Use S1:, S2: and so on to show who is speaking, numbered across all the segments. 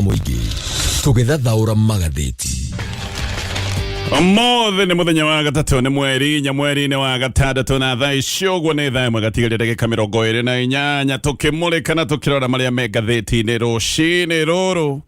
S1: Mũingĩ tũgĩthathaũra magathĩti.
S2: Ũmũthĩ nĩ mũthenya wa gatatũ, nĩ mweri 4 mweri-inĩ wa gatandatũ, na thaa ici ũguo nĩ thaa 1 gatigaria ndagĩka 28, tũkĩmũrĩka na tũkĩrora marĩa me ngathĩti-inĩ rũcinĩ rũrũ,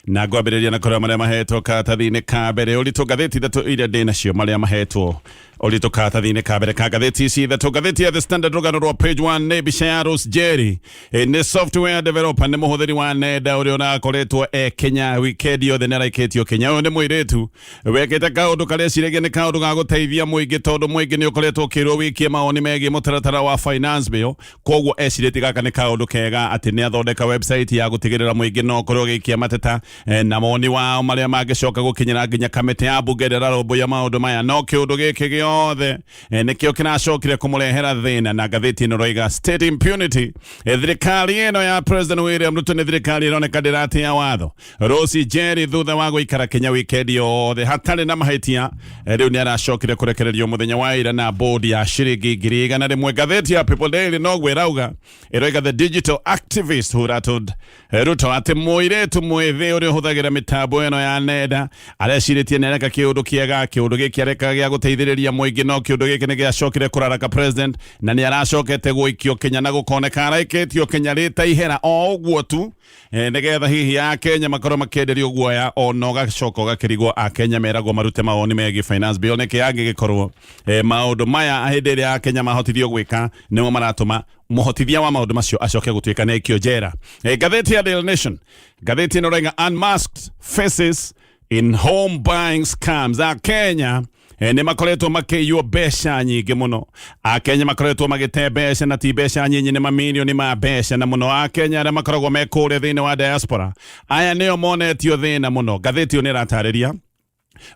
S2: na ngwambĩrĩria na kũrora marĩa mahetwo karatathi-inĩ ka mbere ũritũ. Ngathĩti ithatũ iria ndĩ nacio, marĩa mahetwo ũritũ karatathi-inĩ ka mbere ka ngathĩti ici ithatũ. Ngathĩti ya The Standard, rũgano rwa page 1 nĩ mbica ya Rose Jerry. Nĩ software developer, nĩ mũhũthĩri wa nenda ũrĩa ũrakoretwo e Kenya weekend yothe, nĩ araikĩtio Kenya. Ũyũ nĩ mũirĩtu wekĩte kaũndũ karĩa eciragia nĩ kaũndũ ga gũteithia mũingĩ, tondũ mũingĩ nĩ ũkoretwo ũkĩrwo wĩkie mawoni megiĩ mũtaratara wa finance bill. Koguo ecirĩtie gaka nĩ kaũndũ kega, atĩ nĩ athondeka website ya gũtigĩrĩra mũingĩ no ũkorwo ũgĩikia mateta na mawoni wao marĩa mangĩcoka gũkinyĩra nginya kamĩtĩ ya mbunge ĩrĩa ĩrarũmbũiya maũndũ maya. No kĩũndũ gĩkĩ gĩothe nĩkĩo kĩracokire kũmũrehera thĩna, na ngathĩti ĩno roiga state impunity. Thirikari ĩno ya President William Ruto nĩ thirikari ĩroneka ndĩratĩa watho. Rose Njeri, thutha wa gũikara Kenya weekend yothe hatarĩ na mahĩtia, rĩu nĩ aracokire kũrekererio mũthenya wa ira na bodi ya ciringi 100,000. Ngathĩti ya People Daily noguo ĩrauga, ĩroiga the digital activist who rattled Ruto, atĩ mũirĩtu mwĩthĩ ũrĩa ũhũthagĩra mĩtambo ĩno ya nenda arecirĩtie nĩ areka kĩũndũ kĩega, kĩũndũ gĩkĩ areka gĩa gũteithĩrĩria mũingĩ, no kĩũndũ gĩkĩ nĩ gĩacokire kũraraka president, na nĩ aracokete gũikio Kenya, na gũkoneka araikĩtio Kenya rĩta ihera o ũguo tu, nĩgetha hihi Akenya makorwo makĩenderio guoya, ona ũgacoka ũgakĩrigwo Akenya meragwo marute mawoni megiĩ finance bill nĩkĩ, angĩgĩkorwo maũndũ maya hĩndĩ ĩrĩa Akenya mahotithio gwĩka nĩmo maratũma mũhotithia wa maũndũ macio acoke gũtuĩka nĩ aikio njera. Ngathĩti ya Daily Nation, ngathĩti ĩno raiga unmasked faces in home buying scams. Akenya nĩ makoretwo makĩiywo mbeca nyingĩ mũno. Akenya makoretwo magĩte mbeca, na ti mbeca nyinyi, nĩ mamirioni ma mbeca, na mũno Akenya arĩa makoragwo me kũrĩa thĩinĩ wa diaspora. Aya nĩo monetio thĩna mũno. Ngathĩti ĩyo nĩ ĩratarĩria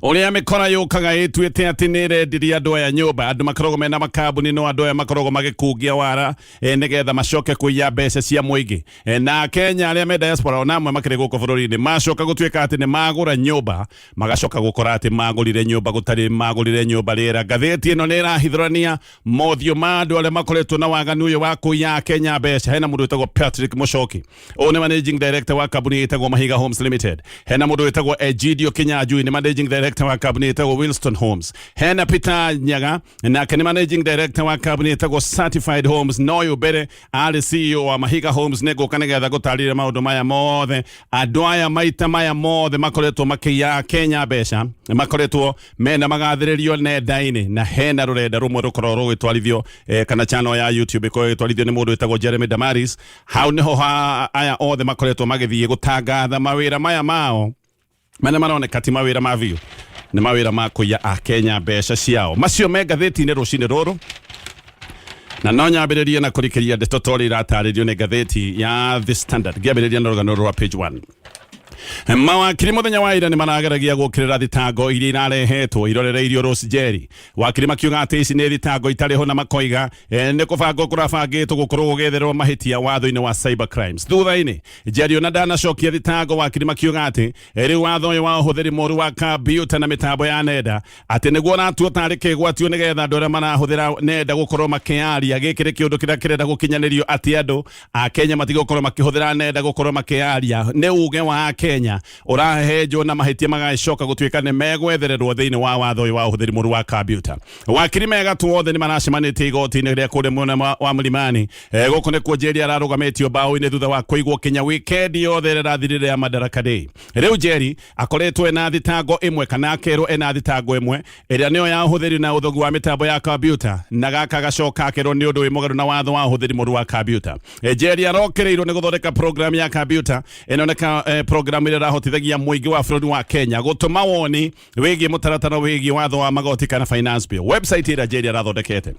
S2: ũrĩa mĩkora yũkaga ĩtuĩte atĩ nĩ ĩrendirie andũ aya nyũmba, andũ makoragwo mena makambuni, no andũ aya makoragwo magĩkungia wara nĩgetha macoke kũiya mbeca cia mũingĩ. Na Kenya arĩa me diaspora, ona amwe makĩrĩ gũkũ bũrũri-inĩ, macoka gũtuĩka atĩ nĩ magũra nyũmba, magacoka gũkora atĩ magũrire nyũmba gũtarĩ, magũrire nyũmba rĩera. Ngathĩti ĩno nĩ ĩrahithũrania mothiũ ma andũ arĩa makoretwo na waganu ũyũ wa kũiya Kenya mbeca. Hena mũndũ wĩtagwo Patrick Muchoki, ũyũ nĩ managing director wa kambuni ĩtagwo Mahiga Homes Limited. Hena mũndũ wĩtagwo Egidio Kinyanjui, nĩ managing director wa kambuni ĩtagwo Wilston Homes. Hena Peter Nyaga, nake nĩ managing director wa kambuni ĩtagwo Certified Homes, no ũyũ mbere arĩ CEO wa Mahiga Homes. Nĩ ngũka nĩgetha gũtarĩria maũndũ maya mothe. Andũ aya maita maya mothe makoretwo makĩiya Kenya mbeca, makoretwo mena magathĩrĩrio nenda-inĩ, na hena rũrenda rũmwe rũkoragwo rũgĩtwarithio, kana channel ya YouTube ĩkoragwo ĩgĩtwarithio nĩ mũndũ wĩtagwo Jeremy Damaris. Hau nĩho aya othe makoretwo magĩthiĩ gũtangatha mawĩra maya mao, marĩa maroneka ti mawĩra ma biũ, nĩ mawĩra ma kũiya Akenya mbeca ciao. Macio me ngathĩti-inĩ rũcinĩ rũrũ, na no nyambĩrĩrie na kũrikĩria ndeto ta ũrĩa iratarĩrio nĩ ngathĩti ya The Standard, ngĩambĩrĩria na rũgano rwa page 1. Mawakiri mũthenya wa ira nĩ marageragia gũkĩrĩra thitango iria irarehetwo irorereirio Rose Njeri. Wakiri makiuga atĩ ici nĩ thitango itarĩ ho, na makoiga nĩ kũbangwo kũrabangĩtwo gũkorwo gũgĩetherwo mahĩtia watho-inĩ wa cyber crimes. Thutha-inĩ Njeri ona ndanacokia thitango, wakiri makiuga atĩ rĩu watho ũyũ wa ũhũthĩri mũru wa kambiuta na mĩtambo ya nenda atĩ nĩguo ũratuo tarĩ kĩgwatio, nĩgetha andũ arĩa marahũthĩra nenda gũkorwo makĩaria. Gĩkĩ nĩ kĩũndũ kĩrĩa kĩrenda gũkinyanĩrio, atĩ andũ a Kenya matigũkorwo makĩhũthĩra nenda gũkorwo makĩaria. Nĩ uge wa Kenya ũrahehenjwo na mahĩtia magagĩcoka gũtuĩka nĩ megwethererwo thĩinĩ wa watho ũyũ wa ũhũthĩri mũru wa kambiuta. Wakiri megatũ othe nĩ maracemanĩtie igoti-inĩ rĩa kũrĩa mwena wa Mlimani. Gũkũ nĩkuo Njeri ararũgamĩtio mbaũ-inĩ thutha wa kũigwo kinya wikendi yothe ĩrĩa ĩrathirire ya Madaraka Day. Rĩu Njeri akoretwo ena thitango ĩmwe, kana akerwo ena thitango ĩmwe, ĩrĩa nĩyo ya ũhũthĩri na ũthogi wa mĩtambo ya kambiuta, na gaka gacoka akerwo nĩ ũndũ wĩ mũgarũ na watho wa ũhũthĩri mũru wa kambiuta. Njeri arokĩrĩirwo nĩ gũthondeka program ya kambiuta ĩno, nĩ program ĩrĩa ĩrahotithagia mũingĩ wa bũrũri wa Kenya gũtũma woni wĩgiĩ mũtaratara wĩgiĩ watho wa magoti kana finance bill. Website ĩrĩa Njeri arathondekete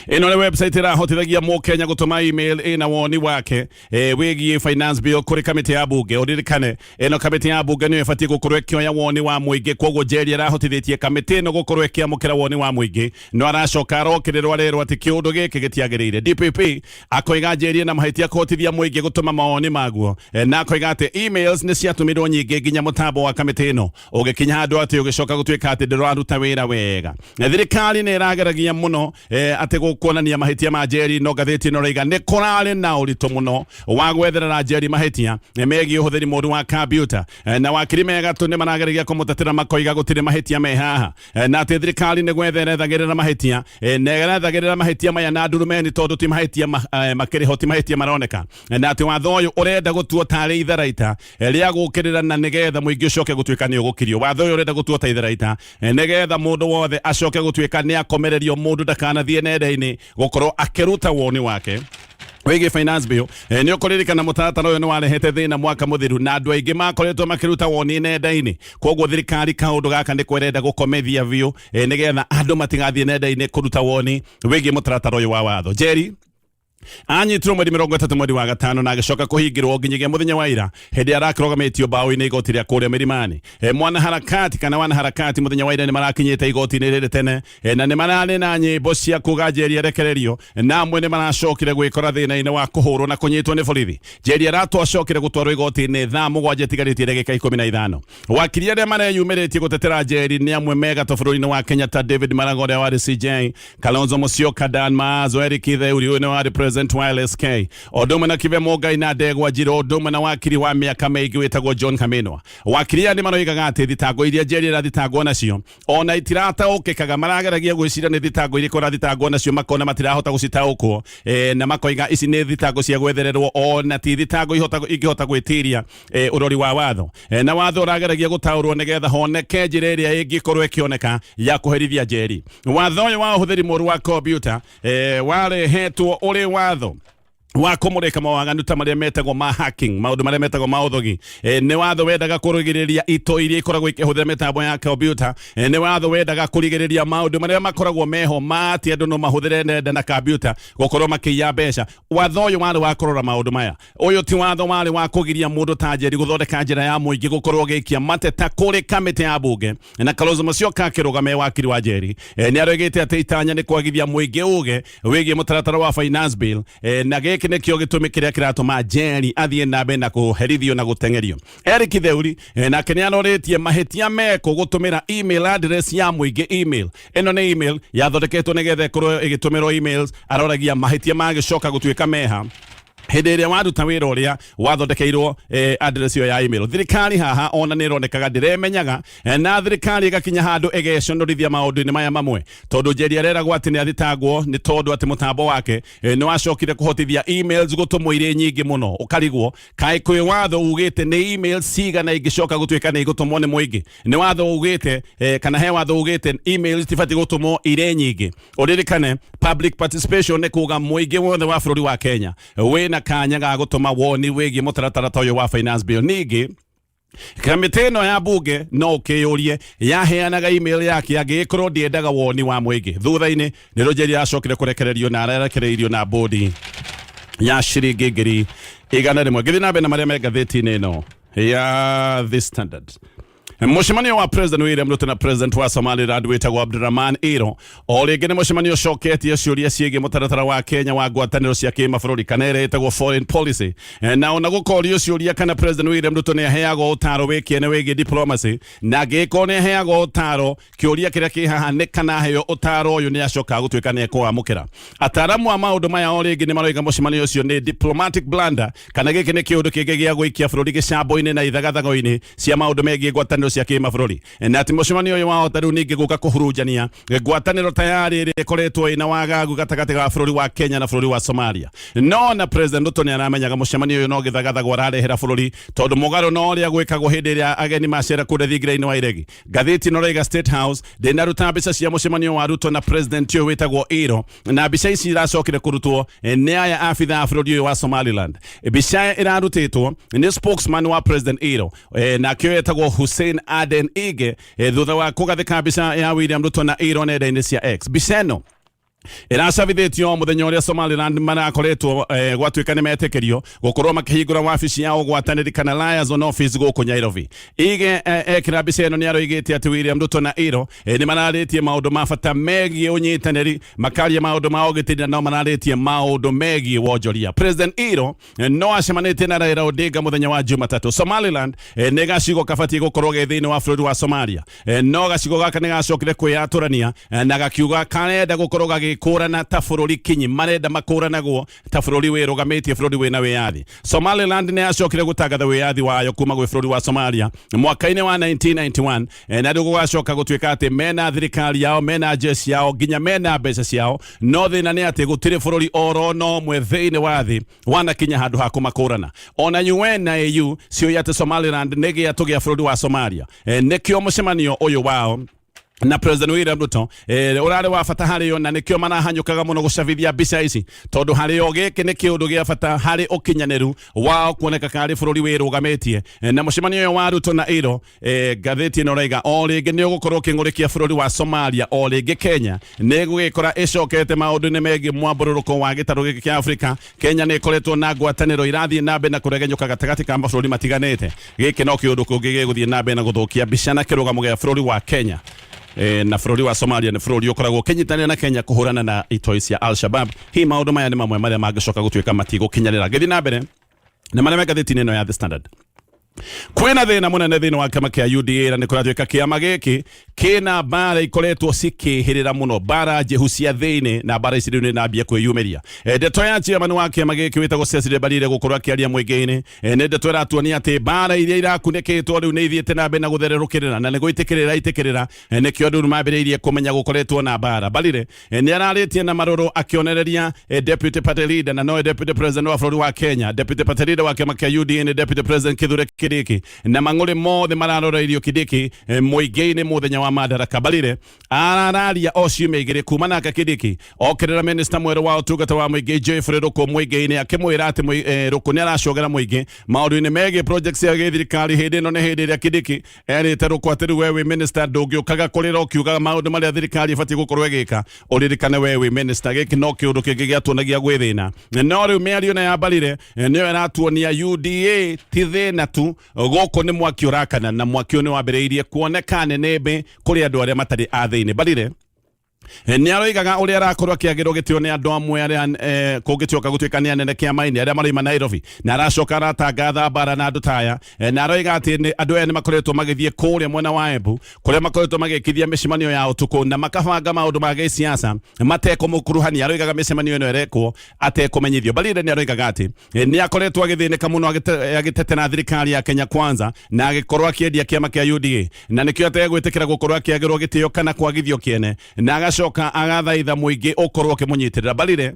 S2: ĩno nĩ website ĩrahotithagia mũkenya gũtũma email ĩna woni wake wĩgiĩ finance bill kũrĩ kamĩtĩ ya bunge. Ũririkane ĩno kamĩtĩ ya bunge nĩyo ĩbatiĩ gũkorwo ĩkĩoya woni wa mũingĩ, koguo Njeri arahotithĩtie kamĩtĩ ĩno gũkorwo ĩkĩamũkĩra woni wa mũingĩ, no aracoka arokĩrĩrwo, arerwo atĩ kĩũndũ gĩkĩ gĩtiagĩrĩire. DPP akoiga Njeri ena mahĩtia kũhotithia mũingĩ gũtũma mawoni maguo, na akoiga atĩ emails nĩ ciatũmirwo nyingĩ nginya mũtambo wa kamĩtĩ ĩno ũgĩkinya handũ atĩ ũgĩcoka gũtuĩka atĩ ndũraruta wĩra wega. Thirikari nĩ ĩrageragia mũno atĩ Atĩ gũkuonania mahĩtia ma Njeri, no ngathĩti ĩno ĩroiga nĩ kũrarĩ na ũritũ mũno wa gwetherera Njeri mahĩtia megiĩ ũhũthĩri mũru wa kambiuta. Na wakiri megatũ nĩ marageragia kũmũtetera, makoiga gũtirĩ mahĩtia me haha, na atĩ thirikari nĩ gwetha ĩrethagĩrĩra mahĩtia, na ĩrethagĩrĩra mahĩtia maya na ndurumeni, tondũ ti mahĩtia makĩrĩ ho, ti mahĩtia maroneka, na atĩ watho ũyũ ũrenda gũtuo tarĩ itharaita rĩa gũkĩrĩra na nĩgetha mũingĩ ũcoke gũtuĩka nĩ ũgũkirio. Watho ũyũ ũrenda gũtuo ta itharaita nĩgetha mũndũ wothe acoke gũtuĩka nĩ akomererio, mũndũ ndakanathiĩ nenda-inĩ gũkorwo akĩruta woni wake wĩgiĩ finance bill. Nĩ ũkũririkana mũtaratara ũyũ nĩ warehete thĩna mwaka mũthiru na andũ aingĩ makoretwo makĩruta woni nenda-inĩ. Koguo thirikari kaũndũ gaka nĩ kwerenda gũkomethia biũ, nĩgetha andũ matigathiĩ nenda-inĩ kũruta woni wĩgiĩ mũtaratara ũyũ wa watho. Njeri anyitirwo mweri 30 mweri wa gatano na agĩcoka kũhingĩrwo nginyagia mũthenya wa ira hĩndĩ arakĩrũgamĩtio mbaũ-inĩ igoti rĩa kũrĩa Milimani. Mwanaharakati kana wanaharakati mũthenya wa ira nĩ marakinyĩte igoti-inĩ rĩrĩ tene, na nĩ mararĩ na nyĩmbo cia kuga Njeri arekererio, na amwe nĩ maracokire gwĩkora thĩna-inĩ wa kũhũrwo na kũnyitwo nĩ borithi. Njeri Aratwo acokire gũtwarwo igoti-inĩ thaa 7 itigarĩtie ndagĩka 15. Wakiri arĩa mareyumĩrĩtie gũtetera Njeri nĩ amwe megatũ bũrũri-inĩ wa Kenya ta David Maraga ũrĩa warĩ CJ, Kalonzo Musyoka, Dan Maazo, Eric Theuri ũyũ nĩ warĩ President wa LSK, o ũndũ ũmwe na Kibe Mũngai na Ndegwa Njirũ, o ũndũ ũmwe na wakiri wa mĩaka mĩingĩ wĩtagwo John Khaminwa. Wakiri aya nĩ maroigaga atĩ thitango iria Njeri arathitangwo nacio ona itirataũkĩkaga, marageragia gwĩciria nĩ thitango irĩkũ arathitangwo nacio, makona matirahota gũcitaũkwo, na makoiga ici nĩ thitango cia gwethererwo, ona ti thitango ingĩhota gwĩtiria ũrori wa watho. Na watho ũrageragia gũtaũrwo nĩgetha honeke njĩra ĩrĩa ĩngĩkorwo ĩkĩoneka ya kũherithia Njeri. Watho ũyũ wa ũhũthĩri mũru wa kompiuta warehetwo ũrĩ watho wa kũmũrĩka mawaganu ta marĩa metagwo ma hacking, maũndũ marĩa metagwo ma ũthogi. Nĩ watho wendaga kũrigĩrĩria itoi iria ikoragwo ikĩhũthĩra mĩtambo ya kompiuta. Nĩ watho wendaga kũrigĩrĩria maũndũ marĩa makoragwo meho ma atĩ andũ no mahũthĩre nenda na kompiuta gũkorwo makĩiya mbeca. Watho ũyũ warĩ wa kũrora maũndũ maya. Ũyũ ti watho warĩ wa kũgiria mũndũ ta Njeri gũthondeka njĩra ya mũingĩ gũkorwo gĩikia mateta kũrĩ kamĩtĩ ya bunge. Na Kalonzo Musyoka akĩrũgama e wakiri wa Njeri, nĩ aroigĩte atĩ itanya nĩ kwagithia mũingĩ uge wĩgiĩ mũtaratara wa finance bill, na gĩkĩ nĩkĩo gĩtũmi kĩrĩa kĩratũma Njeri athiĩ na mbere na kũherithio na gũteng'erio. Eric Theuri, nake nĩ arorĩtie mahĩtia meko gũtũmĩra email address ya mũingĩ. Email ĩno nĩ email yathondeketwo nĩgetha ĩkorwo ĩgĩtũmĩrwo emails. Aroragia mahĩtia magĩcoka gũtuĩka meha hĩndĩ ĩrĩa waruta wĩra ũrĩa wathondekeirwo address ĩyo ya email. Thirikari haha ona nĩ ĩronekaga ndĩremenyaga, na thirikari ĩgakinya handũ ĩgeconorithia maũndũ-inĩ maya mamwe, tondũ Njeri areragwo atĩ nĩ athitangwo nĩ tondũ atĩ mũtambo wake nĩ wacokire kũhotithia emails gũtũmwo irĩ nyingĩ mũno. Ũkarigwo kaĩ kwĩ watho ugĩte nĩ emails cigana ingĩcoka gũtuĩka nĩ igũtũmwo nĩ mũingĩ? Nĩ watho ugĩte, kana he watho ugĩte emails cibatiĩ gũtũmwo irĩ nyingĩ? Ũririkane public participation nĩ kuga mũingĩ wothe wa bũrũri wa Kenya wĩna kanya ga gũtũma woni wĩgiĩ mũtaratara ta ũyũ wa finance bill. Ningĩ kamĩtĩ ĩno ya bunge no ũkĩyũrie yaheanaga email yake angĩgĩkorwo ndĩendaga woni wa mũingĩ. Thutha-inĩ nĩ Rũnjeri acokire kũrekererio na arekereirio na bodi ya ciringi 100,000. Ngĩthiĩ na mbere na marĩa me ngathĩti-inĩ ĩno ya The Standard, mũcemanio wa President William Ruto na President wa Somaliland wĩtagwo Abdurrahman Irro o rĩngĩ nĩ mũcemanio ũcoketie ciũria ciĩgiĩ mũtaratara wa Kenya wa ngwatanĩro cia kĩmabũrũri, kana ĩrĩa ĩtagwo foreign policy. Na ona gũkorio ciũria kana President William Ruto nĩ aheagwo ũtaro wĩ kĩene wĩgiĩ diplomacy, na angĩgĩkorwo nĩ aheagwo ũtaro, kĩũria kĩrĩa kĩ haha nĩ kana aheo ũtaro ũyũ nĩ acokaga gũtuĩka nĩ ekũwamũkĩra. Ataramu a maũndũ maya o rĩngĩ nĩ maroiga mũcemanio ũcio nĩ diplomatic blunder, kana gĩkĩ nĩ kĩũndũ kĩngĩ gĩa gũikia bũrũri gĩcambo-inĩ na ithagathago-inĩ cia maũndũ megiĩ ngwatanĩro cia kĩmabũrũri, na atĩ mũcemanio ũyũ wahota rĩu ningĩ gũka kũhurunjania ngwatanĩro tayarĩ ĩrĩa ĩkoretwo ĩna wagagu gatagatĩ ga bũrũri wa Kenya na bũrũri wa Somalia. No na President Ruto nĩ aramenyaga mũcemanio ũyũ no gĩthagathago ararehera bũrũri, tondũ mũgarũ na ũrĩa gwĩkagwo hĩndĩ ĩrĩa ageni macera kũrĩa thingira-inĩ wa iregi. Ngathĩti ĩno ĩroiga State House ndĩnaruta mbica cia mũcemanio wa Ruto na President ũyũ wĩtagwo Irro, na mbica ici iracokire kũrutwo nĩ aya abitha a bũrũri ũyũ wa Somaliland. Mbica ĩrarutĩtwo nĩ spokesman wa President Irro, nake ũyũ etagwo Hussein Aden Ige, thutha wa kũgathĩka mbica ya William Ruto na Irro nenda-inĩ cia X. Mbica ĩno ĩracabithĩtio mũthenya ũrĩa Somaliland marakoretwo, gwatuĩka nĩ metĩkĩrio gũkorwo makĩhingũra wabici ya ũgwatanĩri kana liaison office gũkũ Nairobi. Ige ekĩra mbica ĩno nĩ aroigĩte atĩ William Ruto na Irro nĩ mararĩtie maũndũ ma bata megiĩ ũnyitanĩri, makaria maũndũ ma ũgitĩri, na no mararĩtie maũndũ megiĩ wonjoria. President Irro no acemanĩtie na Raila Odinga mũthenya wa Jumatatũ. Somaliland nĩ gacigo kabatiĩ gũkorwo ge thĩinĩ wa bũrũri wa Somalia, no gacigo gaka nĩ gacokire kwĩyatũrania na gakiuga karenda gũkorwo gagĩ Magĩkũrana ta bũrũri kinyi, marenda makũranagwo ta bũrũri wĩrũgamĩtie, bũrũri wĩna wĩyathi. Somaliland nĩ yacokire gũtangatha wĩyathi wayo kuma gwĩ bũrũri wa Somalia mwaka-inĩ wa 1991, na rĩu gũgacoka gũtuĩka atĩ mena thirikari yao, mena jeshi yao, nginya mena mbeca ciao. No thĩna nĩ atĩ gũtirĩ bũrũri oro no ũmwe thĩinĩ wa thĩ wanakinya handũ ha kũmakũrana. Ona UN na AU ciũĩ atĩ Somaliland nĩ gĩatũ gĩa bũrũri wa Somalia. Nĩkĩo mũcemanio ũyũ wao na President William Ruto ũrarĩ wa bata harĩ o, na nĩkĩo marahanyũkaga mũno gũcabithia mbica ici, tondũ harĩ o gĩkĩ nĩ kĩũndũ gĩa bata harĩ ũkinyanĩru wao kuoneka karĩ bũrũri wĩrũgamĩtie. Na mũcemanio ũyũ wa Ruto na Irro, ngathĩti ĩno raiga o rĩngĩ nĩ ũgũkorwo ũkĩng'ũrĩkia bũrũri wa Somalia. O rĩngĩ Kenya nĩ ĩgũgĩkora ĩcokete maũndũ-inĩ megiĩ mwambũrũrũko wa gĩtarũ gĩkĩ kĩa Afrika. Kenya nĩ ĩkoretwo na ngwatanĩro irathiĩ na mbere na kũregenyũka gatagatĩ ka mabũrũri matiganĩte. Gĩkĩ no kĩũndũ kũngĩ gĩgũthiĩ na mbere na gũthũkia mbica na kĩrũgamo gĩa bũrũri wa Kenya. Na bũrũri wa Somalia nĩ bũrũri ũkoragwo ũkĩnyitanĩra na Kenya kũhũrana na itoi cia Al-Shabab. Hihi maũndũ maya nĩ mamwe marĩa mangĩcoka gũtuĩka matigũkinyanĩra. Ngĩthiĩ na mbere na marĩa me ngathĩti-inĩ ĩno ya The Standard, kwĩna thĩna mũnene thĩinĩ wa kĩama kĩa UDA, na nĩ kũratuĩka kĩama gĩkĩ kĩna mbara ikoretwo cikĩhĩrĩra mũno, mbara njĩhu cia thĩinĩ, na mbara ici rĩu nĩ nambia kwĩyumĩria. Ndeto ya chairman wa kĩama gĩkĩ wĩtagwo Cecily Mbarire gũkorwo akĩaria mũingĩ-inĩ, nĩ ndeto ĩratuonia atĩ mbara iria irakunĩkĩtwo rĩu nĩ ithiĩte na mbere na gũthererũkĩrĩra na nĩ gũitĩkĩrĩra itĩkĩrĩra. Nĩkĩo andũ rĩu mambĩrĩirie kũmenya gũkoretwo na mbara. Mbarire nĩ ararĩtie na marũrũ akĩonereria deputy party leader na nowe deputy president wa bũrũri wa Kenya. Deputy party leader wa kĩama kĩa UDA nĩ Deputy President Kithure Kindiki, na mang'ũrĩ mothe mararoreirio Kindiki mũingĩ-inĩ mũthenya wa Madaraka. Mbarire arararia o ciumia 2 kuma nake Kindiki okĩrĩra minista mwerũ wa ũtungata wa mũingĩ Geoffrey Ruku mũingĩ-inĩ, akĩmwĩra atĩ Ruku nĩ aracogera mũingĩ maũndũ-inĩ megiĩ projects cia gĩthirikari. Hĩndĩ ĩno nĩ hĩndĩ ĩrĩa Kindiki erĩte Ruku atĩ rĩu we wĩ minister ndũngĩũkaga kũrĩra ũkiugaga maũndũ marĩa thirikari ĩbatiĩ gũkorwo ĩgĩka, ũririkane we wĩ minister. Gĩkĩ no kĩũndũ kĩngĩ gĩatuonagia gwĩ thĩna. No rĩu mĩario na ya Mbarire nĩyo ĩratuonia UDA ti thĩna tu, gũkũ nĩ mwaki ũrakana, na mwaki ũyũ nĩ wambĩrĩirie kuoneka nĩnĩmbĩ kũrĩ andũ arĩa matarĩ a thĩinĩ. Mbarire nĩ aroigaga ũrĩa arakorwo akĩagĩrwo gĩtĩo nĩ andũ amwe arĩa kũngĩtuĩka gũtuĩka nĩ anene kĩama-inĩ arĩa maroima Nairobi, na aracoka aratangatha mbara na andũ ta aya. Na aroiga atĩ andũ aya nĩ makoretwo magĩthiĩ kũrĩa mwena wa Embu, kũrĩa makoretwo magĩkithia mĩcemanio ya ũtukũ na makabanga maũndũ ma gĩsiasa matekũmũkuruhania. Aroigaga mĩcemanio ĩno ĩrekwo atekũmenyithio. Mbarire nĩ aroigaga atĩ nĩ akoretwo agĩthĩnĩka mũno agĩtetera thirikari ya Kenya Kwanza na agĩkorwo akĩendia kĩama kĩa UDA, na nĩkĩo ategwĩtĩkĩra gũkorwo akĩagĩrwo gĩtĩo kana kwagithio kĩene, na agacoka agathaitha mũingĩ ũkorwo ũkĩmũnyitĩrĩra. Mbarire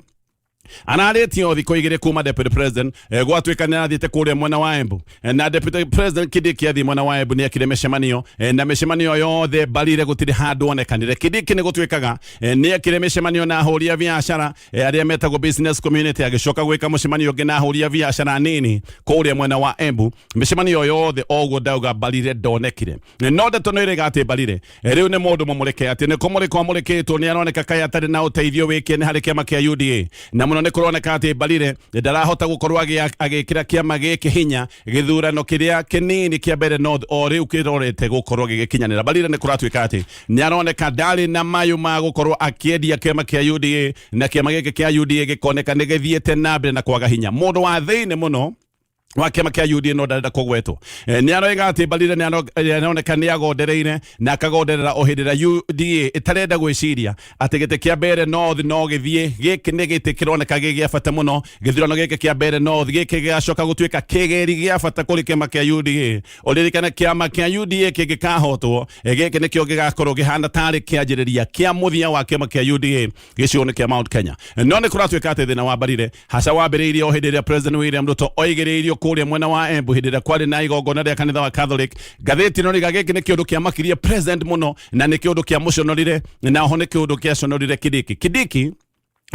S2: ararĩtie o thikũ 2 kuma deputy president gwatuĩka nĩ arathiĩte kũrĩa mwena wa Embu. Na Deputy President Kindiki athiĩ mwena wa Embu nĩ ekire mĩcemanio, na mĩcemanio yothe Mbarire gũtirĩ handũ onekanire. Kindiki nĩ gũtuĩkaga nĩ ekire mĩcemanio na ahũri a biacara arĩa metagwo business community, agĩcoka gwĩka mũcemanio ũngĩ na ahũri a biacara nini kũrĩa mwena wa Embu. Mĩcemanio yothe oguo ndauga Mbarire ndonekire. No ndeto nĩ ĩrĩga atĩ Mbarire rĩu nĩ mũndũ mũmũrĩke, atĩ nĩ kũmũrĩkwo amũrĩkĩtwo. Nĩ aroneka kaĩ atarĩ na ũteithio wĩkĩene harĩ kĩama kĩa UDA, na mũno nĩ kũroneka atĩ Mbarire ndarahota gũkorwo agĩkĩra kĩama gĩkĩ hinya gĩthurano kĩrĩa kĩnini kĩa Mbeere North o rĩu kĩrorete gũkorwo gĩgĩkinyanĩra. Mbarire nĩ kũratuĩka atĩ nĩ aroneka ndarĩ na mayũ ma gũkorwo akĩendia kĩama kĩa UDA, na kĩama gĩkĩ kĩa UDA gĩkoneka nĩ gĩthiĩte na mbere na kwaga hinya. Mũndũ wa thĩinĩ mũno wa kĩama kĩa UDA no ndarenda kũgwetwo nĩ aroiga atĩ Mbarire nĩ aroneka nĩ agondereire na akagonderera o hĩndĩ ĩrĩa UDA ĩtarenda gwĩciria atĩ gĩtĩ kĩa Mbeere North no gĩthiĩ. Gĩkĩ nĩ gĩtĩ kĩroneka gĩ gĩa bata mũno. Gĩthurano gĩkĩ kĩa Mbeere North gĩkĩ gĩgacoka gũtuĩka kĩgeri gĩa bata kũrĩ kĩama kĩa UDA. Ũririkane kĩama kĩa UDA kĩngĩkahotwo, gĩkĩ nĩkĩo gĩgakorwo kĩhana tarĩ kĩanjĩrĩria kĩa mũthia wa kĩama kĩa UDA gĩcigo-inĩ kĩa Mount Kenya. No nĩ kũratuĩka atĩ thĩna wa Mbarire haca wambĩrĩirie o hĩndĩ ĩrĩa President William Ruto oigĩrĩirio kũrĩa mwena wa Embu hĩndĩ ĩrĩa kwarĩ na igongona rĩa kanitha wa Catholic. Ngathĩti ĩno rĩga gĩkĩ nĩ kĩũndũ kĩamakirie president mũno, na nĩ kĩũndũ kĩamũconorire, na oho nĩ kĩũndũ kĩaconorire Kindiki. Kindiki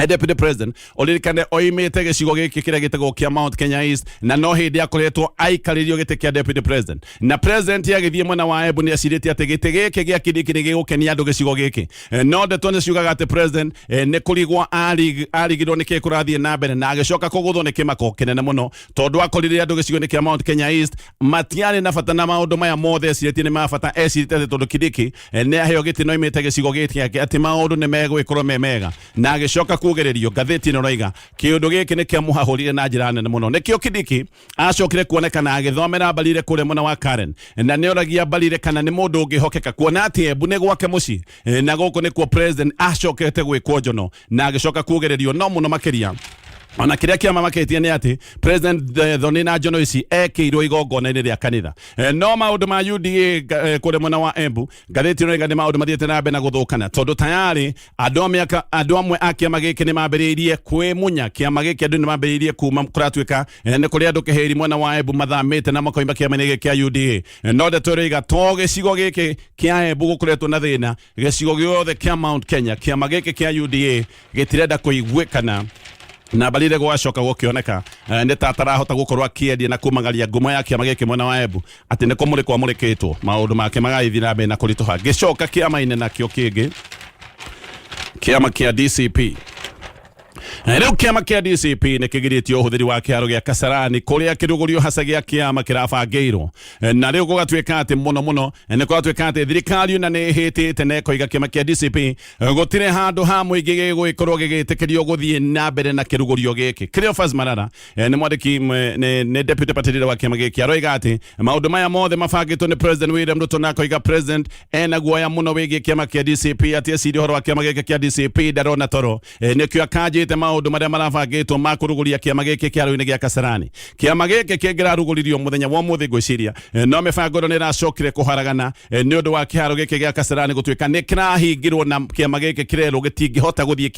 S2: deputy president, ũririkane oimĩte gĩcigo gĩkĩ kĩrĩa gĩtagwo kĩa Mount Kenya East, na no hĩndĩ akoretwo aikarĩrio gĩtĩ kĩa deputy president. Na president agĩthiĩ mwena wa Embu nĩ acirĩtie atĩ gĩtĩ gĩkĩ gĩa Kindiki nĩ gĩgũkenia andũ gĩcigo gĩkĩ. No ndeto nĩ ciugaga atĩ president nĩ kũrigwo arigirwo nĩ kĩĩ kũrathiĩ na mbere, na agĩcoka kũgũthwo nĩ kĩmako kĩnene mũno, tondũ akorire andũ gĩcigo-inĩ kĩa Mount Kenya East matiarĩ na bata na maũndũ maya mothe ecirĩtie nĩ ma bata. Ecirĩtie atĩ tondũ Kindiki nĩ aheo gĩtĩ no imĩte gĩcigo gĩkĩ gĩake atĩ maũndũ nĩ megũgĩkorwo me mega, na agĩcoka kuona Kugererio ngathĩti ĩno raiga kĩũndũ gĩkĩ nĩ kĩamũhahũrire na njĩra nene mũno. Nĩkĩo Kindiki acokire kuonekana agĩthomera Mbarire kũrĩa mwena wa Karen, na nĩoragia Mbarire kana nĩ mũndũ ũngĩhokeka, kuona atĩ Embu nĩ gwake mũciĩ, na gũkũ nĩkuo president acokete gwĩkwo njono na agĩcoka kugererio. No mũno makĩria ona kĩrĩa kĩamamaketie nĩ atĩ president Thoni na njono ici ekĩirwo igongona-inĩ rĩa kanitha. No maũndũ ma UDA kũrĩa mwena wa Embu, ngathĩti ĩno ĩga nĩ maũndũ mathiĩte na mbere na gũthũkana, tondũ tayarĩ andũ a mĩaka andũ amwe a kĩama gĩkĩ nĩ mambĩrĩirie kwĩmunya kĩama gĩkĩ. Andũ nĩ mambĩrĩirie kuma, kũratuĩka nĩ kũrĩ andũ kĩhĩri mwena wa Embu mathamĩte na makoima kĩama-inĩ gĩkĩ kĩa UDA. No ndeto ĩroiga to gĩcigo gĩkĩ kĩa Embu gũkoretwo na thĩna, gĩcigo gĩothe kĩa Mount Kenya kĩama gĩkĩ kĩa UDA gĩtirenda kũiguĩkana na Mbarire. Gwacoka gũkĩoneka nĩ ta atarahota gũkorwo akĩendia na kumagaria ngumo ya kĩama gĩkĩ mwena wa Embu, atĩ nĩ kũmũrĩkwo amũrĩkĩtwo, maũndũ make magagĩthiĩ na mbere na kũritũha. Ngĩcoka kĩama-inĩ nakĩo kĩngĩ, kĩama kĩa DCP. Rĩu kĩama kĩa DCP nĩ kĩgirĩtie ũhũthĩri wa kĩharo gĩa Kasarani kũrĩa kĩrugũrio haca gĩa kĩama kĩrabangĩirwo. Na rĩu gũgatuĩka atĩ mũno mũno nĩ kũratuĩka atĩ thirikari ona nĩ ĩhĩtĩte na ĩkoiga kĩama kĩa DCP gũtirĩ handũ ha mũingĩ gĩgũgĩkorwo gĩgĩtĩkĩrio gũthiĩ na mbere na kĩrugũrio gĩkĩ. Cleophas Malala nĩ mwandĩki nĩ deputy party leader wa kĩama gĩkĩ, aroiga atĩ maũndũ maya mothe mabangĩtwo nĩ President William Ruto, na akoiga president ena guoya mũno wĩgiĩ kĩama kĩa DCP, atĩ eciria ũhoro wa kĩama gĩkĩ kĩa DCP ndarona toro. Nĩkĩo akanjĩte maũndũ marĩa marabangĩtwo ma kũrugũria kĩama gĩkĩ kĩharo-inĩ gĩa Kasarani. Kĩama gĩkĩ kĩngĩrarugũririo mũthenya wa ũmũthĩ ngwĩciria, no mĩbango ĩno nĩ ĩracokire kũharagana nĩ ũndũ wa kĩharo gĩkĩ gĩa Kasarani gũtuĩka nĩ kĩrahingirwo, na kĩama gĩkĩ kĩrerwo gĩtingĩhota gũthiĩ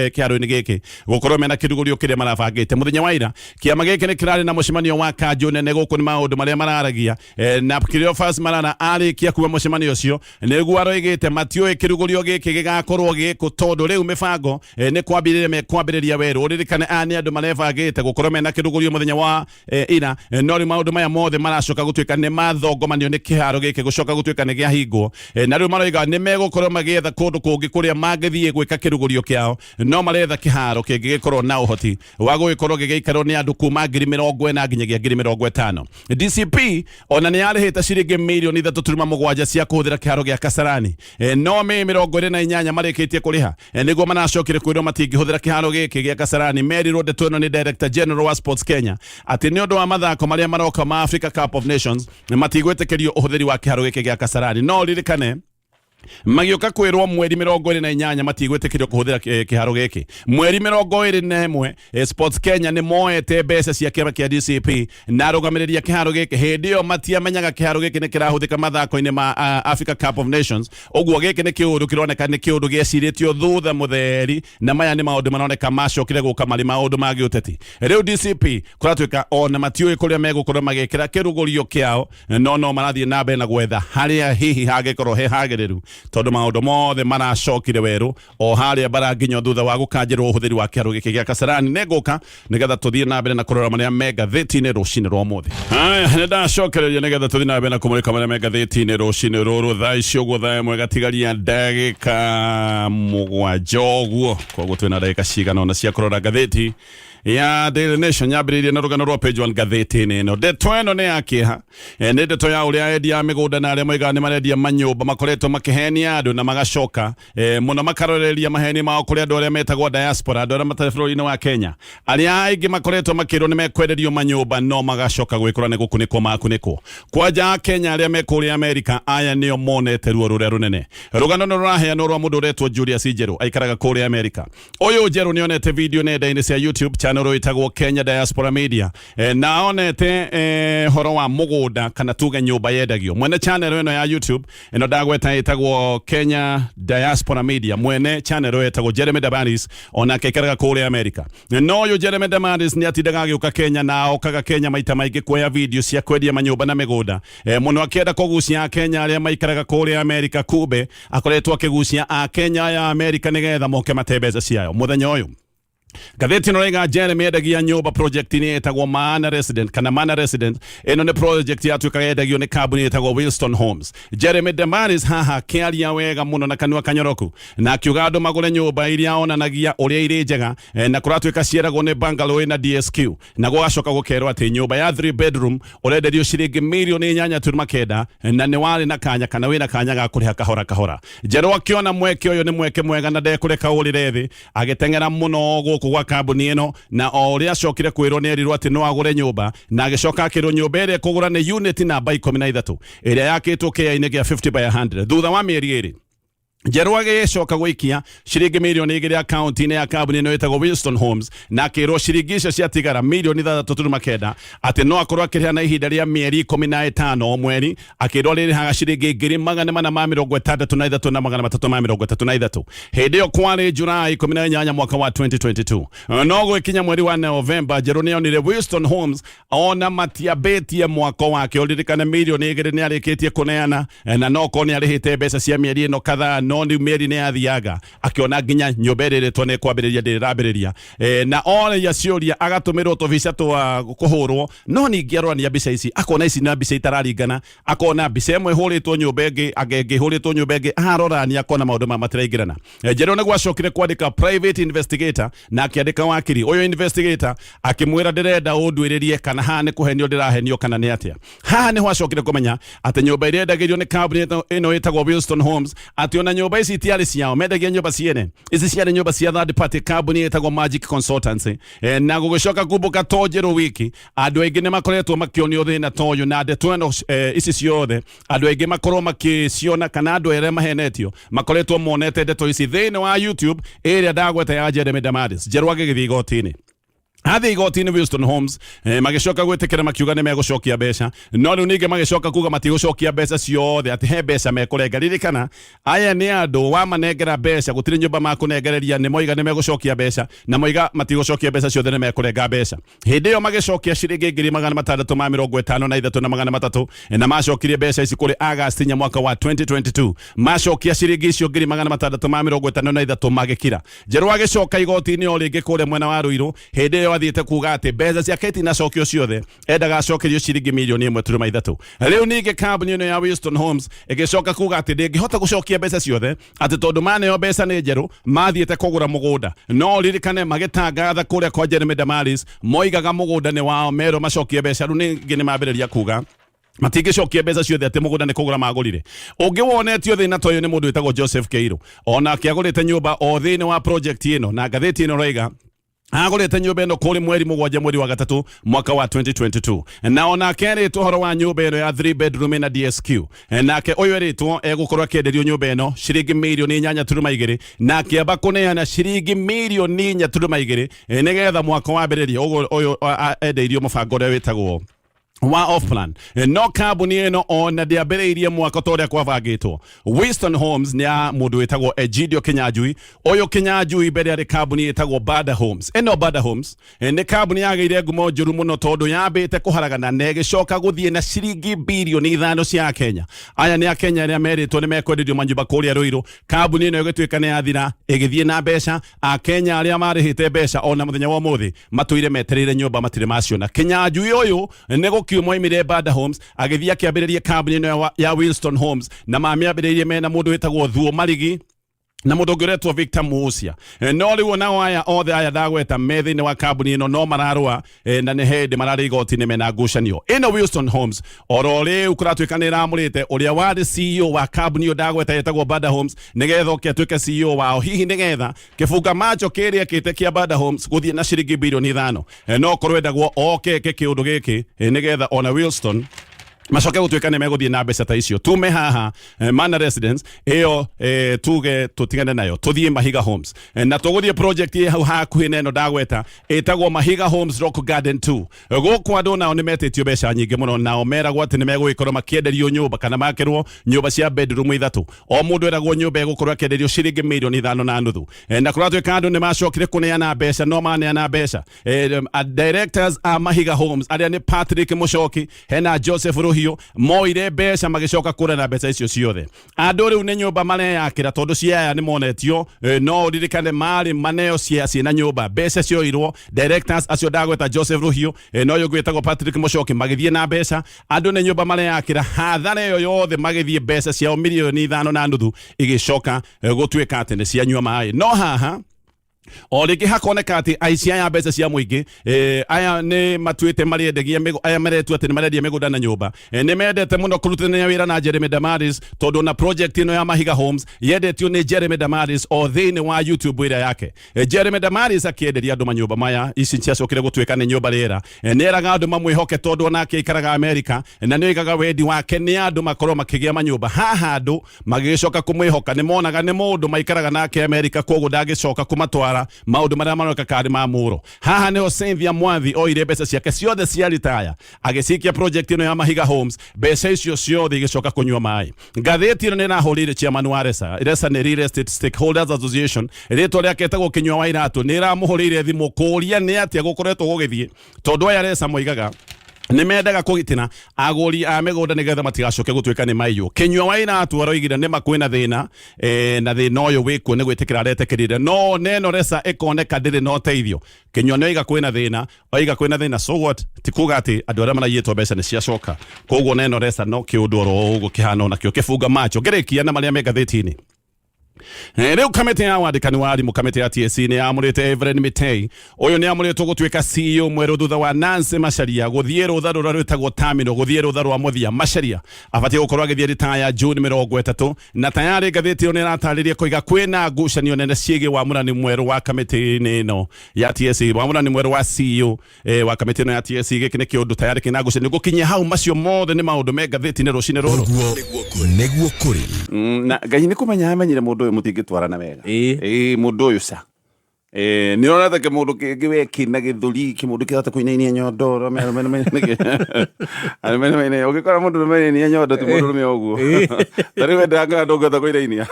S2: kĩharo-inĩ gĩkĩ gũkorwo mena kĩrugũrio kĩrĩa marabangĩte. Mũthenya wa ira kĩama gĩkĩ nĩ kĩrarĩ na mũcemanio wa kanjũ nene. Gũkũ nĩ maũndũ marĩa mararagia, na Cleophas Malala arĩkia kuma mũcemanio ũcio nĩguo aroigĩte matiũĩ kĩrugũrio gĩkĩ gĩgakorwo gĩkũ, tondũ rĩu mĩbango nĩ kwambĩrĩria mekwambĩrĩria werũ. Ũririkane aya nĩ andũ marebangĩte gũkorwo mena kĩrugũrio mũthenya wa ira, no rĩu maũndũ maya mothe maracoka gũtuĩka nĩ mathongomanio nĩ kĩharo gĩkĩ gũcoka gũtuĩka nĩ gĩahingwo. Na rĩu maroiga nĩ megũkorwo magĩetha kũndũ kũngĩ kũrĩa mangĩthiĩ gwĩka kĩrugũrio kĩao, no maretha kĩharo kĩngĩgĩkorwo na ũhoti wa gũgĩkorwo gĩgĩikarwo nĩ andũ kuma 40,000 nginyagia 50,000. DCP ona nĩ yarĩhĩte ciringi mirioni 3.7 cia kũhũthĩra kĩharo gĩa Kasarani, no Mĩĩ 28 marĩkĩtie kũrĩha, nĩguo maracokire kwĩrwo matingĩhũthĩra kĩharo gĩkĩ gĩa Kasarani. Merirwo ndeto ĩno nĩ Director General wa Sports Kenya atĩ nĩ ũndũ wa mathako marĩa maroka ma Africa Cup of Nations matigwĩtĩkĩrio ũhũthĩri wa kĩharo gĩkĩ gĩa Kasarani. No ririkane magĩũka kwĩrwo mweri 28 matigwĩtĩkĩrio kũhũthĩra kĩharo gĩkĩ, mweri 21 Sports Kenya nĩ moete mbeca cia kĩama kĩa DCP na arũgamĩrĩri a kĩharo gĩkĩ hĩndĩ ĩyo matiamenyaga kĩharo gĩkĩ nĩ kĩrahũthĩka mathako-inĩ ma Africa Cup of Nations. Ũguo gĩkĩ nĩ kĩũndũ kĩroneka nĩ kĩũndũ gĩecirĩtio thutha mũtheri, na maya nĩ maũndũ maroneka macokire gũka marĩ maũndũ ma gĩũteti. Rĩu DCP kũratuĩka ona matiũĩ kũrĩa megũkorwo magĩkĩra kĩrugũrio kĩao, no marathiĩ na mbere na gwetha harĩa hihi hangĩkorwo he hagĩrĩru, tondũ maũndũ mothe maracokire werũ o harĩa bara nginya thutha wa gũkanjĩrwo ũhũthĩri wa kĩharo gĩkĩ gĩa Kasarani. Nĩngũka nĩgetha tũthiĩ na mbere na kũrora marĩa me ngathĩti-inĩ rũcinĩ rwa ũmũthĩ. Haya, nĩ ndacokereria nĩgetha tũthiĩ na mbere na kũmũrĩka marĩa me ngathĩti-inĩ rũcinĩ rũrũ. Thaa ici ũguo thaa 1 gatigaria ndagĩka 7 ũguo, koguo twĩna ndagĩka cigana ũna cia kũrora ngathĩti ya Daily Nation. Yambĩrĩirie na rũgano rwa page 1 ngathĩti-inĩ ĩno. Ndeto ĩno nĩ ya kĩeha. Nĩ ndeto ya ũrĩa endia a mĩgũnda na arĩa moigaga nĩ marendia manyũmba makoretwo makĩhenia andũ, na magacoka mũno makaroreria maheni mao kũrĩ andũ arĩa metagwo diaspora, andũ arĩa matarĩ bũrũri-inĩ wa Kenya, arĩa aingĩ makoretwo makĩrwo nĩ mekwenderio manyũmba no magacoka gwĩkora nĩ gũkunĩkwo makunĩkwo. Kwanja Kenya arĩa me kũrĩa Amerika, aya nĩo monete ruo rũrĩa rũnene. Rũgano nĩ rũraheanwo rwa mũndũ ũretwo Julius Njeru, aikaraga kũrĩa Amerika. Ũyũ Njeru nĩ onete video nenda-inĩ cia YouTube channel ĩtagwo Kenya Diaspora Media, na onete horo wa mũgũnda kana tuge nyũmba yendagio. Mwene channel ĩno ya YouTube ĩno ndagweta ĩtagwo Kenya Diaspora Media, mwene channel ĩyo ĩtagwo Jeremy Damaris, onake aikaraga kũrĩa Amerika. No ũyũ Jeremy Damaris nĩ atindaga agĩũka Kenya, na okaga Kenya maita maingĩ kuoya video cia kwendia manyũmba na mĩgũnda, mũno akĩenda kũgucia Akenya arĩa maikaraga kũrĩa Amerika. Kumbe akoretwo akĩgucia Akenya aya Amerika nĩgetha moke mate mbeca ciayo. Mũthenya ũyũ Ngathĩti ĩno raiga Jeremy endagia nyũmba project-inĩ ĩtagwo Maana Resident kana Mana Resident. Ĩno nĩ project yatuĩkaga yendagio nĩ kambuni ĩtagwo Wilston Homes. Jeremy Demaris haha akĩaria wega mũno na kanua kanyoroku na akiuga andũ magũre nyũmba iria onanagia ũrĩa irĩ njega, na kũratuĩka cieragwo nĩ bungalow ĩna DSQ, na gũgacoka gũkerwo atĩ nyũmba ya 3 bedroom ũrenderio ciringi mirioni 8.9, na nĩ warĩ na kanya kana wĩna kanya ga kũrĩha kahora kahora. Njerũ akĩona mweke ũyũ nĩ mweke mwega na ndekũreka ũrĩre thĩ, agĩteng'era mũno gũkũ gwa kambuni ĩno, na o ũrĩa acokire kwĩrwo nĩ erirwo atĩ no agũre nyũmba, na agĩcoka akĩrwo nyũmba ĩrĩa ekũgũra nĩ unit namba 13 ĩrĩa yakĩtwo kĩaya-inĩ kĩa 50 by 100. Thutha wa mĩeri 2 Njerũ agĩcoka gũikia ciringi mirioni 2 akaunti-inĩ ya kambuni ĩno ĩtagwo Wilston Homes, na akĩrwo ciringi icio ciatigara mirioni 6.9 atĩ no akorwo akĩrĩha na ihinda rĩa mĩeri 15 o mweri. Akĩrwo arĩrĩhaga ciringi 463 333. Hĩndĩ ĩyo kwarĩ Julai 18 mwaka wa 2022. No gwĩkinya mweri wa Novemba, Njerũ nĩonire Wilston Homes ona matiambĩtie mwako wake. Ũririkane mirioni 2 nĩ arĩkĩtie kũneana, na no korwo nĩ arĩhĩte mbeca cia mĩeri ĩno kadhaa, no rĩu mĩeri nĩ yathianga, akĩona nginya nyũmba ĩrĩa ĩrĩtwo nĩ kwambĩrĩria ndĩrambĩrĩria, na oria ciũria agatũmĩrwo tũbica twa kũhũrwo, no ningĩ arorania mbica ici akona ici na mbica itararingana, akona mbica ĩmwe ĩhũrĩtwo nyũmba ĩngĩ, ĩngĩ ĩhũrĩtwo nyũmba ĩngĩ, arorania akona maũndũ ma matiraingĩrana. Njerũ nĩguo acokire kwandĩka private investigator na akĩandĩka wakiri ũyũ. Investigator akĩmwĩra, ndĩrenda ũnduĩrĩrie kana haha nĩ kũhenio ndĩrahenio kana nĩ atĩa. Haha nĩho acokire kũmenya atĩ nyũmba ĩrĩa endagĩrio nĩ kambuni ĩno ĩtagwo Wilston Homes, atĩ ona nyũmba ici itiarĩ ciao, mendagia nyũmba ciene, ici ciarĩ nyũmba cia third party, kambuni ĩtagwo Magic Consultancy. Na gũgĩcoka kumbũka to Njerũ wiki, andũ aingĩ nĩ makoretwo makĩonio thĩna ta ũyũ, na ndeto ĩno, ici ciothe andũ aingĩ makorwo makĩciona kana andũ arĩa mahenetio makoretwo monete ndeto ici thĩinĩ wa YouTube ĩrĩa ndagweta ya Jeremy Damaris. Njerũ agĩgĩthiĩ igoti-inĩ. Athiĩ igoti-inĩ, Wilston Homes magĩcoka gwĩtĩkĩra, makiuga nĩ megũcokia mbeca, no rĩu ningĩ magĩcoka kuga matigũcokia mbeca ciothe, atĩ he mbeca mekũrenga. Ririkana aya nĩ andũ wamanengera mbeca gũtirĩ nyũmba makũnengereria. Nĩ moiga nĩ megũcokia mbeca na moiga matigũcokia mbeca ciothe, nĩ mekũrenga mbeca. Hĩndĩ ĩyo magĩcokia ciringi 653,300, na macokirie mbeca ici kũrĩ August 4 mwaka wa 2022. Macokia ciringi icio 653,000, magĩkira. Njerũ agĩcoka igoti-inĩ o rĩngĩ kũrĩa mwena wa Ruiru. Hĩndĩ ĩyo athiĩte kuga atĩ mbeca ciake itinacokio ciothe, endaga acokerio ciringi mirioni 1.3. Rĩu ningĩ kambuni ĩno ya Wilston Homes ĩgĩcoka kuga atĩ ndĩngĩhota gũcokia mbeca ciothe, atĩ tondũ maneo mbeca nĩ njerũ mathiĩte kũgũra mũgũnda. No ririkane magĩtangatha kũrĩa kwa Jeremy Damaris moigaga mũgũnda nĩ wao, merwo macokie mbeca. Rĩu ningĩ nĩ mambĩrĩria kuga matingĩcokia mbeca ciothe, atĩ mũgũnda nĩ kũgũra magũrire. Ũngĩ wonetio thĩna ta ũyũ nĩ mũndũ wĩtagwo Joseph Keiru, onake agũrĩte nyũmba o thĩinĩ wa project ĩno, na ngathĩti ĩno raiga agũrĩte nyũmba ĩno kũrĩ mweri 7 mweri wa 3 mwaka wa 2022, na onake erĩtwo ũhoro wa nyũmba ĩno ya 3 bedroom ĩna DSQ. Nake ũyũ erĩtwo egũkorwo akĩenderio nyũmba ĩno ciringi mirioni 8.2, na akĩamba kũneana ciringi mirioni 4.2 nĩgetha mwaka wambĩrĩrie. Ũguo ũyũ endeirio mũbango ũrĩa wĩtagwo wa off plan, no kambuni ĩno ona ndĩambĩrĩirie mwaka ta ũrĩa kwabangĩtwo. Winston Homes nĩ ya mũndũ wĩtagwo Egidio Kinyanjui. Ũyũ Kinyanjui mbere arĩ kambuni ĩtagwo Bada Homes. Ĩno Bada Homes nĩ kambuni yagĩire ngumo njũru mũno tondũ yambĩte kũharagana na ĩgĩcoka gũthiĩ na ciringi birioni 5 cia Kenya. Aya nĩ Akenya arĩa merĩtwo nĩ mekwenderio manyũmba kũrĩa Ruiru. Kambuni ĩno ĩgĩtuĩka nĩ yathira, ĩgĩthiĩ na mbeca. Akenya arĩa marĩhĩte mbeca ona mũthenya wa ũmũthĩ matũire metereire nyũmba, matirĩ maciona. Kinyanjui ũyũ nĩ gũkiuma oimire Bada Homes, agĩthiĩ akĩambĩrĩria kambuni ĩno ya Winston Homes, na mamĩambĩrĩirie mena mũndũ wĩtagwo Thuo Marigi na mũndũ ũngĩ ũretwo Victor Musia. No rĩu onao aya othe aya ndagweta me thĩinĩ wa kambuni ĩno no mararũa, na nĩ hĩndĩ mararĩ igoti-inĩ mena ngucanio ĩno. Wilson Homes oro rĩu kũratuĩka nĩ ĩramũrĩte ũrĩa warĩ CEO wa kambuni ĩyo ndagweta ĩtagwo Bada Homes, nĩgetha oke atuĩke CEO wao, hihi nĩgetha kĩbunga macho kĩrĩa kĩte kĩa Bada Homes gũthiĩ na ciringi birioni 5. No korwo endagwo oke eke kĩũndũ gĩkĩ, nĩgetha ona Wilston macoke gũtuĩka nĩ megũthiĩ na mbeca ta icio. Tume haha, Mana Residence ĩyo, tuge tũtigane nayo, tũthiĩ Mahiga Homes. Na tũgũthiĩ project ĩ hau hakuhĩ na ĩno ndagweta ĩtagwo Mahiga Homes Rock Garden 2. Gũkũ andũ nao nĩ metĩtio mbeca nyingĩ mũno, nao meragwo atĩ nĩ megũgĩkorwo makĩenderio nyũmba kana makĩrwo nyũmba cia bedroom 3. O mũndũ eragwo nyũmba ĩgũkorwo akĩenderio ciringi mirioni 5.5. Na kũratuĩka andũ nĩ macokire kũneana mbeca, no maneana mbeca, directors a Mahiga Homes arĩa nĩ Patrick Muchoki, hena Joseph Ruhiu. Rũhiũ moire mbeca magĩcoka kũra na mbeca icio ciothe. Andũ rĩu nĩ nyũmba mareyakĩra tondũ Siaya nĩ monetio, no ũririkane marĩ maneo Siaya ciĩna nyũmba, mbeca cioirwo directors acio ndagweta Joseph Rũhiũ, na ũyũ ũngĩ wĩtagwo Patrick Mũchoki magĩthiĩ na mbeca. Andũ nĩ nyũmba mareyakĩra, hathara ĩyo yothe magĩthiĩ mbeca ciao 5.5 milioni igĩcoka gũtuĩka atĩ nĩ cianyua maĩ. No haha o rĩngĩ hakoneka atĩ aici aya mbeca cia mũingĩ, aya nĩ matuĩte marĩendagia aya maretua atĩ nĩ marendia mĩgũnda na nyũmba, nĩ mendete mũno kũrutithania wĩra na Jeremy Damaris, tondũ na project ĩno ya Mahiga Homes yendetio nĩ Jeremy Damaris o thĩinĩ wa YouTube ĩrĩa yake. Jeremy Damaris akĩenderia andũ manyũmba maya, ici ciacokire gũtuĩka nĩ nyũmba rĩera. Nĩ eraga andũ mamwĩhoke tondũ onake aikaraga Amerika, na nĩ oigaga wendi wake nĩ andũ makorwo makĩgĩa manyũmba. Haha andũ magĩgĩcoka kũmwĩhoka, nĩ monaga nĩ mũndũ maikaraga nake Amerika, koguo ndangĩcoka kũmatwara maũndũ marĩa maroneka karĩ ma mũro. Haha nĩho Cynthia Mwathi oire mbeca ciake ciothe cia ritaya agĩcikia project ĩno ya Mahiga Homes, mbeca icio ciothe igĩcoka kũnyua maĩ. Ngathĩti ĩno nĩ ĩrahũrĩire chairman wa RESA. RESA nĩ Real Estate Stakeholders Association, rĩtwa rĩake etagwo Kinyua wa Iratũ, nĩ ĩramũhũrĩire thimũ kũũria nĩ atĩa gũkoretwo gũgĩthiĩ, tondũ aya RESA moigaga nĩ mendaga kũgitĩra agũri a mĩgũnda nĩgetha matigacoke gũtuĩka nĩ maiywo. Kinyua wa Iratũ aroigire nĩ ma kwĩna thĩna, na thĩna ũyũ wĩkuo nĩ gwĩtĩkĩra aretĩkĩrire, no neno RESA ĩkoneka ndĩrĩ na ũteithio. Kinyua nĩ oiga kwĩna thĩna, oiga kwĩna thĩna, so what? Ti kuga atĩ andũ arĩa maraiyĩtwo mbeca nĩ ciacoka. Koguo neno RESA no kĩũndũ oro ũguo kĩhana onakĩo kĩbunga macho. Ngĩrĩkia na marĩa me ngathĩti-inĩ. Rĩu kamĩtĩ ya wandĩkani wa arimũ, kamĩtĩ ya TSC nĩ yamũrĩte Evelyn Mitei. Ũyũ nĩ amũrĩtwo gũtuĩka CEO mwerũ thutha wa Nancy Macharia gũthiĩ rũtha rũrĩa rwĩtagwo terminal, gũthiĩ rũtha rwa mũthia. Macharia abatiĩ gũkorwo agĩthiĩ ritaya June 30, na tayarĩ ngathĩti ĩyo nĩ ĩratarĩria koiga kwĩna ngucanio nene ciĩgiĩ wamũrani mwerũ wa kamĩtĩ-inĩ ĩno ya TSC, wamũrani mwerũ wa CEO wa kamĩtĩ ĩno ya TSC. Gĩkĩ nĩ kĩũndũ tayarĩ kĩna ngucanio gũkinyia hau. Macio mothe nĩ maũndũ me ngathĩti-inĩ rũcinĩ rũrũ.
S1: Ũguo nĩguo kũrĩ.
S2: Na Ngai nĩ kũmenya amenyire mũndũ ũyũ mũtingĩtwarana wega. Ĩĩ, mũndũ ũyũ ca nĩ ũrona ta kĩmũndũ kĩngĩ we kĩna gĩthũri, kĩmũndũ kĩhota kũinainia nyondo, ũgĩkora mũndũ rũme nyondo ti mũndũ rũme ũguo. Ta rĩu we ndangĩra ndũngĩhota kũinainia.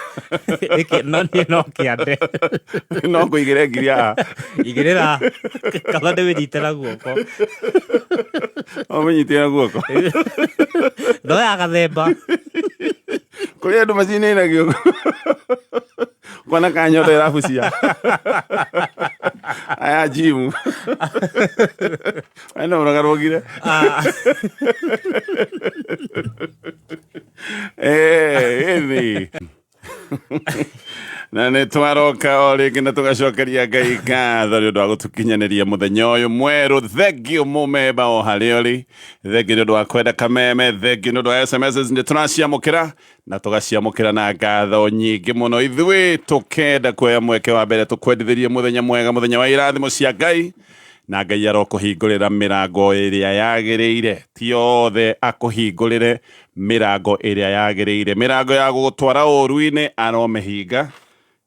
S3: Ĩkĩ, no niĩ no kĩande.
S2: No ngũigĩre ngiri haha.
S3: Igĩrĩra kaba ndĩmĩnyite na guoko.
S2: Ũmĩnyite na guoko.
S3: No ya gathemba.
S2: Kũrĩ andũ macinainagio kwana ka nyondo ĩrabucia aya jimu ena ũragarũgire. Ĩni na nĩ twaroka o rĩngĩ na tũgacokeria Ngai ngatho nĩ ũndũ wa gũtũkinyanĩria mũthenya ũyũ mwerũ. Thengiũ mũmemba o harĩa ũrĩ, thengiũ nĩ ũndũ wa kwenda kameme, thengiũ nĩ ũndũ wa SMS, nĩ tũraciamũkĩra na tũgaciamũkĩra na ngatho nyingĩ mũno. Ithuĩ tũkenda kuoya mweke wa mbere tũkwendithĩrie mũthenya mwega, mũthenya wa irathimo cia Ngai, na Ngai arokũhingũrĩra mĩrango ĩrĩa yagĩrĩire. Ti othe akũhingũrĩre mĩrango ĩrĩa yagĩrĩire, mĩrango ya gũgũtwara ũũru-inĩ aromĩhinga,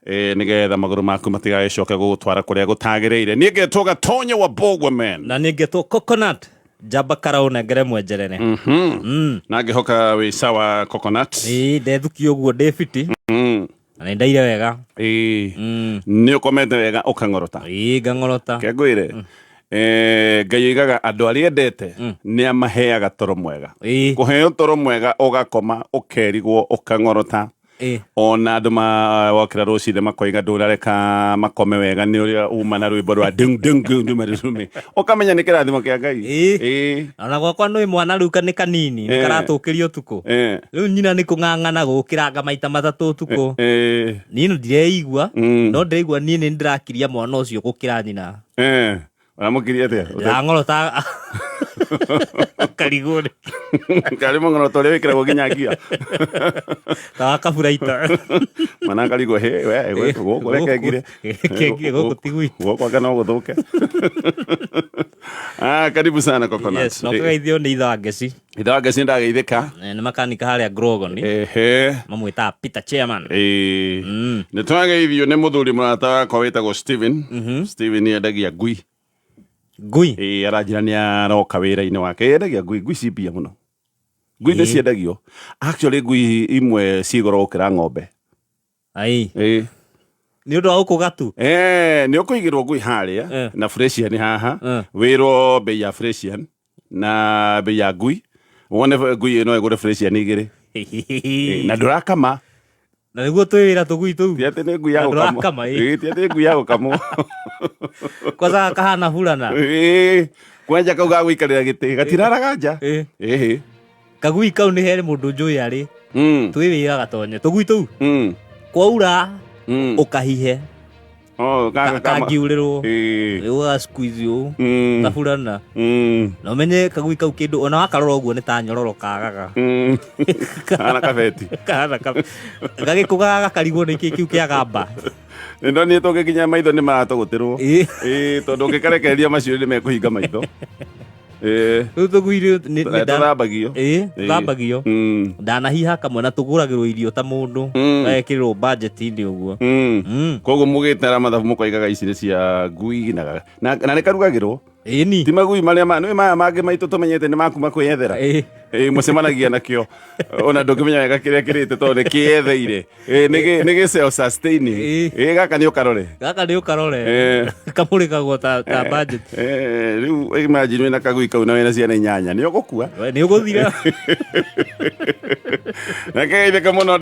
S2: nĩgetha magũrũ maku matigagĩcoke gũgũtwara kũrĩa gũtagĩrĩire. Niĩ ngetwo Gatonye wa Bogwe man.
S3: Na niĩ ngetwo Coconut njamba karaũ nengere mwenjerere.
S2: Na ngĩhoka wĩ sawa, Coconut.
S3: Ĩĩ, ndethukia ũguo ndĩ fiti. Na nĩ ndaire wega.
S2: Ĩĩ, nĩ ũkomete wega ũkang'orota?
S3: Ĩĩ, ngang'orota.
S2: Kengwĩre, Ngai oigaga andũ arĩa endete nĩ amaheaga toro mwega. Kũheo toro mwega, ũgakoma ũkerigwo ũkang'orota, ona andũ wokĩra rũcinĩ makoiga ndũrareka makome wega nĩ ũrĩa uma na rwĩmbo rwa dung dung dung dung dung, ũkamenya nĩ kĩrathimo kĩa Ngai.
S3: Ĩĩ. Ona gwakwa nĩ mwana rĩu nĩ kanini, nĩ karatũkĩria ũtukũ. Rĩu nyina nĩ kũng'ang'ana gũkĩranga maita matatũ ũtukũ. Niĩ ndireigua, no ndĩraigua niĩ nĩ ndĩrakiria mwana ũcio gũkĩra nyina.
S2: Ũramũkiria atĩa?
S3: Ndĩrang'orota karigwo nĩ
S2: Karĩ mũng'oroto ũrĩa wĩkĩragwo nginya ngia.
S3: Ta wa kaburaita.
S2: Mwana akarigwo, he we gũkũ reke ngire.
S3: Reke ngire, gũkũ ti gwitũ.
S2: Gũkũ anga no gũthũke. Ah, karibu sana, Coconut.
S3: Yes, no kũgeithio nĩ ithe wa Ngeci.
S2: Ithe wa Ngeci ndageithĩka.
S3: Nĩ makanika harĩa Grogon. Mamwĩtaga Peter Chairman.
S2: Ĩĩ. Nĩ twageithio nĩ mũthuri mũrata wakwa wĩtagwo Steven. Steven endagia ngui.
S3: Ngui?
S2: Ĩĩ, aranjĩra nĩ aroka wĩra-inĩ wake. Endagia ngui, ngui ci mbia mũno. Ngui nĩ ciendagio. Actually ngui imwe ci goro gũkĩra ng'ombe.
S3: Ai.
S2: Ĩĩ.
S3: Nĩ ũndũ wa gũkũ gatu?
S2: Nĩ ũkũigĩrwo ngui harĩa na Fresian haha. Wĩrwo bei ya Fresian na bei ya ngui. Wone ngui ĩno ĩgũre Fresian igĩrĩ. Na ndũrakama.
S3: Na nĩguo twĩ wĩra tũgui tũu.
S2: Ti atĩ nĩ ngui ya
S3: Na
S2: gũkamwo.
S3: ndũrakama, ĩ.
S2: Ĩ, ti atĩ nĩ ngui ya gũkamwo.
S3: Kwanza gakahana burana.
S2: Ĩ, kwanja kau ga gũikarĩra gĩtĩ gatiraraga nja.
S3: Ĩ.
S2: Ĩhĩ.
S3: Kagui kau nĩ he mũndũ njũĩ arĩ. Twĩ wĩra gatonye. Tũgui tũu. Kwaura ũkahihe.
S2: Oh,
S3: Kangiurĩrwo.
S2: Ĩ.
S3: Ũga squeeze ũũ. Ta burana. Na ũmenye kagui kau kĩndũ ona wakarora ũguo nĩ ta nyororo kagaga.
S2: Kana kabeti.
S3: Kahana gagĩkũgaga gakarigwo nĩ kĩ kĩu kĩa gamba.
S2: Nĩndonire tũngĩkinya maitho nĩ maratũgũtĩrwo.
S3: Ĩ.
S2: Ĩ, tondũ ũngĩkarekereria macio nĩ mekũhinga maitho. Ĩ.
S3: Rĩu tũgui nĩ
S2: Tũthambagio.
S3: Ĩ, tũthambagio. Ndanahiha kamwe na tũgũragĩrwo irio ta mũndũ. Gagekĩrĩrwo budget-inĩ ũguo.
S2: Koguo mũgĩtara mathabu mũkoigaga ici nĩ cia ngui na na nĩ karugagĩrwo.
S3: Ĩni.
S2: Ti magui marĩa ma nĩ maya mangĩ maitũ tũmenyete nĩ makuma kwĩyethera.
S3: Ĩ.
S2: Ĩ, mũcemanagia nakĩo ona ndũngĩmenya wega kĩrĩa kĩrĩte tondũ nĩ kĩyetheire. Ĩ, nĩ gĩ self sustaining.
S3: Ĩ.
S2: Ĩ, gaka nĩ ũkarore.
S3: Gaka nĩ ũkarore.
S2: Ĩ.
S3: Kamũrĩkagwo ta budget.
S2: Ĩ, rĩu imagine wĩna kagui kau na wĩna ciana inyanya nĩ ũgũkua.
S3: We, nĩ ũgũthira.
S2: Na kegeithĩke mũno.